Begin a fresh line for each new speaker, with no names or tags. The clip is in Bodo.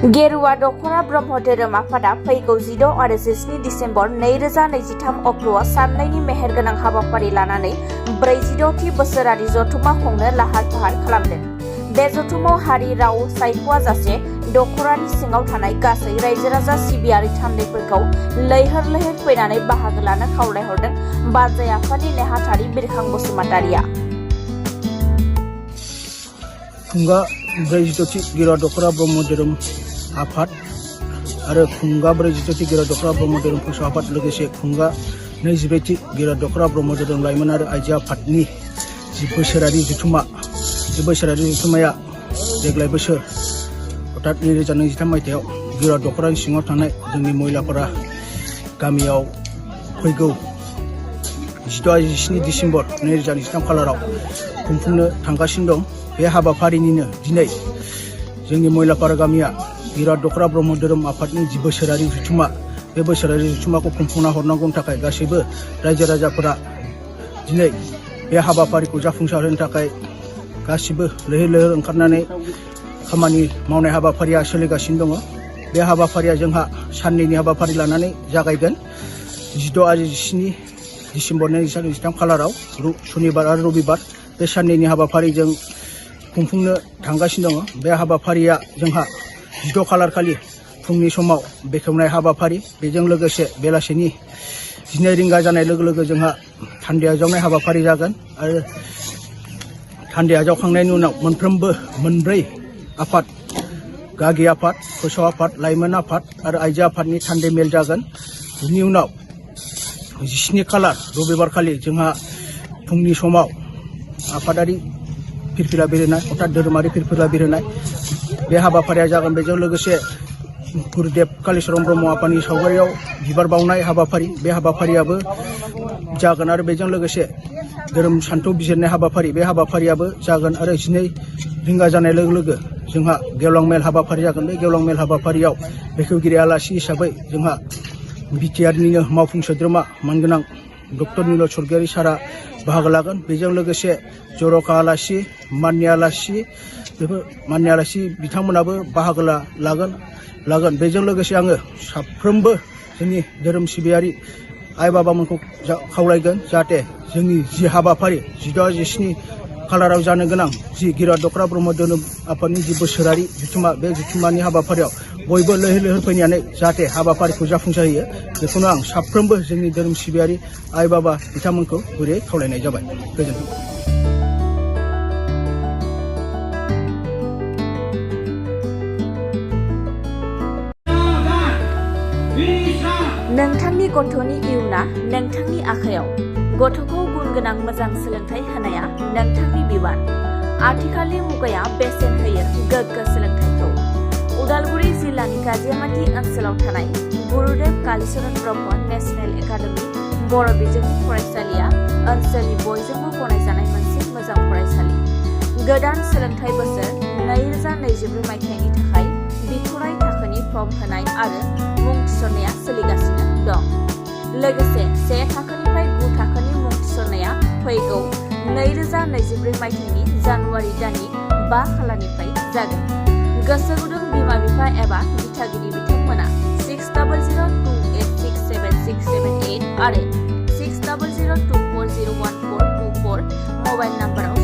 गेरुवा दख'रा ब्रह्म धोरोम आफादा फैगौ 16 आरो 17 दिसेम्बर 2023 अक्ट'आव साननैनि मेहेरगोनां हाबाफारि लानानै 46थि बोसोरारि जथुम्मा खुंनो लाहार फाहार खालामदों। बे जथुम्मायाव हारि राव सायख'वाजासे दख'रानि सिङाव थानाय गासै रायजो-राजा सिबियारि थान्दैफोरखौ लैहोर लैहोर फैनानै बाहागो लानो खावलायहरदों बारजाय आफादनि नेहाथारि बिरखां बसुमतारिया।
खुंगा 46थि गिरा दख'रा ब्रह्म धोरोम आफाद आरो खुंगा 46थि गिरा दख'रा ब्रह्म धोरोम फसं आफाद लोगोसे खुंगा 22थि गिरा दख'रा ब्रह्म धोरोम लाइमोन आरो आइजो आफादनि जि बोसोरारि जथुम्मा बे बोसोरारि जथुम्माया देग्लाय बोसोर अर्थात 2023 मायथाइयाव गिरा दख'रानि सिङाव थानाय जोंनि महिलाफोरा गामियाव फैगौ 17 दिसेम्बर 2023 खालाराव खुंफुंनो थांगासिनो दं। बे हाबाफारिनिनो दिनै जोंनि महिलापारा गामिया गिरा दख'रा ब्रह्म धोरोम आफादनि जि बोसोरारि जथुम्मा बे बोसोरारि जथुम्माखौ खुंफुंना हरनांगौनि थाखाय गासैबो रायजो राजाफोरा दिनै बे हाबाफारिखौ जाफुंसार होनो थाखाय गासिबो लैहोर लैहोर ओंखारनानै खामानि मावनाय हाबाफारिया सोलिगासिनो दङ। बे हाबाफारिया जोंहा साननैनि हाबाफारि लानानै जागायगोन। 16 आरो 17 दिसेम्बर 2023 खालाराव सनिबार आरो रबिबार बे साननैनि हाबाफारिजों खुंफुंनो थांगासिनो दङ। बे हाबाफारिया जोंहा 16 खालार खालि फुंनि समाव बेखेवनाय हाबाफारि, बेजों लोगोसे बेलासिनि 12 रिंगा जानाय लोगो लोगो जोंहा थान्दै आजावनाय हाबाफारि जागोन आरो थान्दै आजावखांनायनि उनाव मोनफ्रोमबो मोनब्रै आफाद गागि आफाद, फोसाव आफाद, लाइमोन आफाद आरो आइजो आफादनि थान्दै मेल जागोन। बिनि उनाव 17 खालार रबिबार खालि जोंहा फुंनि समाव आफादारि फिरफिला बिरहोनाय अर्थात धोरोमारि फिरफिला बिरहोनाय बे हाबाफारिया जागोन। बेजों लोगोसे गुरुदेव कालिचरण ब्रह्म आफानि सावगारियाव बिबार बावनाय हाबाफारि, बे हाबाफारियाबो जागोन आरो बेजों लोगोसे धोरोम सान्थौ बिजिरनाय हाबाफारि, बे हाबाफारियाबो जागोन आरो 12 रिंगा जानाय लोगो लोगो जोंहा गेवलां मेल हाबाफारि जागोन। बे गेवलां मेल हाबाफारियाव बेखेवगिरि आलासि हिसाबै जोंहा बिटिआरनिनो मावफुं सोद्रोमा मानगोनां डक्टर नील स्वर्गियारि सारा बाहागो लागोन। बेजों लोगोसे जर'खा आलासि, माननि आलासि, बेफोर माननि आलासि बिथांमोनाबो बाहागो लागोन। बेजों लोगोसे आङो साफ्रोमबो जोंनि धोरोम सिबियारि आइ बाबामोनखौ खावलायगोन जाहाथे जोंनि जि हाबाफारि 16 आरो 17 खालाराव जानो गोनां जि गिरा दख'रा ब्रह्म धोरोम आफादनि जि बोसोरारि जथुम्मा, बे जथुम्मानि हाबाफारियाव बयबो लैहोर लैहोर फैनानै जाहाथे हाबाफारिखौ जाफुंसारहोयो, बेखौनो आं साफ्रोमबो जोंनि धोरोम सिबियारि आइ बाबा बिथांमोनखौ गुरै खावलायनाय जाबाय। गोजोन्थों।
नोंथांनि गथ'नि इयुना नोंथांनि आखायाव। गथ'खौ गुन गोनां मोजां सोलोंथाइ होनाया नोंथांनि बिबान। आथिखालनि मुगाया बेसेन होयो गोग्गो सोलोंथाइखौ। उदालगुरि जिल्लानि गाजियामाटी ओनसोलाव थानाय गुरुदेव कालिचरण ब्रह्म नेशनेल एकाडेमी बर' बिजोंनि फरायसालिया ओनसोलनि बयजोंबो गनायजानाय मोनसे मोजां फरायसालि। गोदान सोलोंथाइ बोसोर 2024 मायथाइनि थाखाय बिथराइ थाखोनि फर्म होनाय आरो मुं थिसननाया सोलिगासिनो दं। लोगोसे 1 थाखोनिफ्राय 9 थाखोनि मुं थिसननाया फैगौ 2024 मायथाइनि जानुवारि दाननि 5 खालारनिफ्राय जागोन। गोसो गुदुं बिमा बिफा एबा दिथागिरि बिथांमोना 6002867678 आरो 6002401424 मबाइल नाम्बाराव